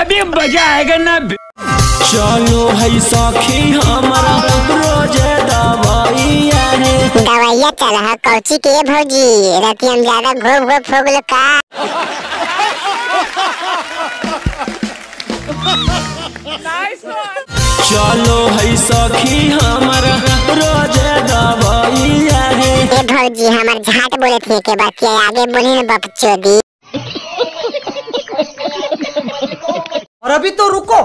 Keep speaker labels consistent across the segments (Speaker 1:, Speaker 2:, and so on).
Speaker 1: अभी मजा आएगा ना।
Speaker 2: चलो है सखी हमारा रोज दवाइया है।
Speaker 3: दवाइया चल हा कौची के भौजी, राती हम ज्यादा घोप घोप हो गलो का।
Speaker 2: चलो है सखी हमारा रोज दवाइया है।
Speaker 3: ए भौजी हमार झाट बोले थे के बात आगे बोली ना बकचोदी।
Speaker 4: और अभी तो रुको,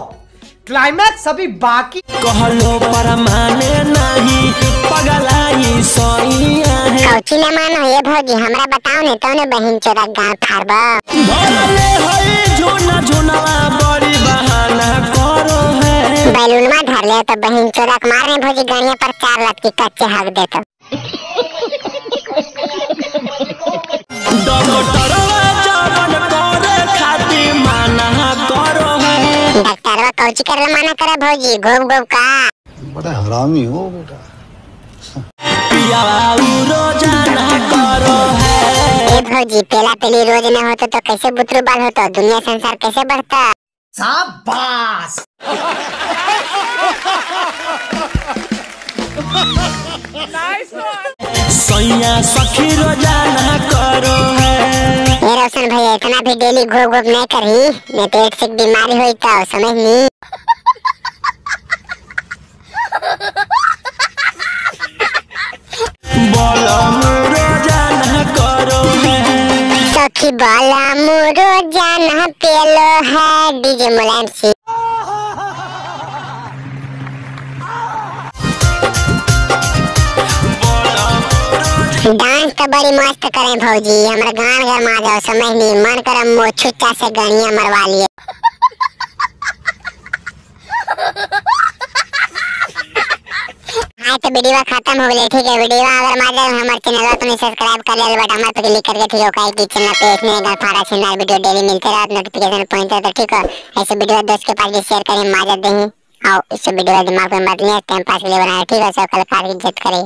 Speaker 4: क्लाइमैक्स अभी बाकी।
Speaker 2: कहलो पर माने नहीं पगलाई सोइया है।
Speaker 3: कौची न मानो ये भौजी, हमरा बताओ ने तो ने बहन चोदा गांव फाड़बा।
Speaker 2: भोले है झोना झोना बड़ी बहाना करो है।
Speaker 3: बैलून में धर ले तो बहन चोदा के मारने भौजी गाड़िया पर 4 लाख की कच्चे हक दे तो।
Speaker 2: डॉक्टरवा जवन करे खाती माना करो है।
Speaker 3: डॉक्टरवा कौची करला माना करे भौजी, घोप घोप का।
Speaker 5: बड़ा हरामी हो बेटा।
Speaker 2: पिया रोजाना करो है।
Speaker 3: ए भौजी पेला पेली रोज न होतो तो कैसे बुतरू बाल होतो, दुनिया संसार कैसे बढ़ता।
Speaker 4: शाबाश।
Speaker 2: सैया सखी रोजाना करो है।
Speaker 3: ए रोशन भैया इतना भी डेली घोप घोप नहीं करही, नहीं तो एक से बीमारी होई तो समझ नी।
Speaker 2: बलम रोजाना करो है।
Speaker 3: सखी बलम रोजाना पेलो है। डीजे मुलायम सिंह। डांस तो बड़ी मस्त करें भौजी, हमारा गान गरमा जाओ समझ नहीं, मन कर मोछुच्चा से गणिया मरवा लिए। हाँ तो वीडियो खत्म हो गई, ठीक है। वीडियो अगर मजा आए हमारे चैनल को सब्सक्राइब कर ले बट हमारे पे क्लिक करके, ठीक है। काहे कि चैनल पे इसमें गाल फाड़ा छिनार वीडियो डेली मिलते रहत, नोटिफिकेशन पहुंचते तो ठीक है। ऐसे वीडियो दोस्त के पास भी शेयर करें, मजा दें और इस वीडियो दिमाग में मत लिए, टाइम पास के लिए बनाया, ठीक है। सब कलाकार की इज्जत करें।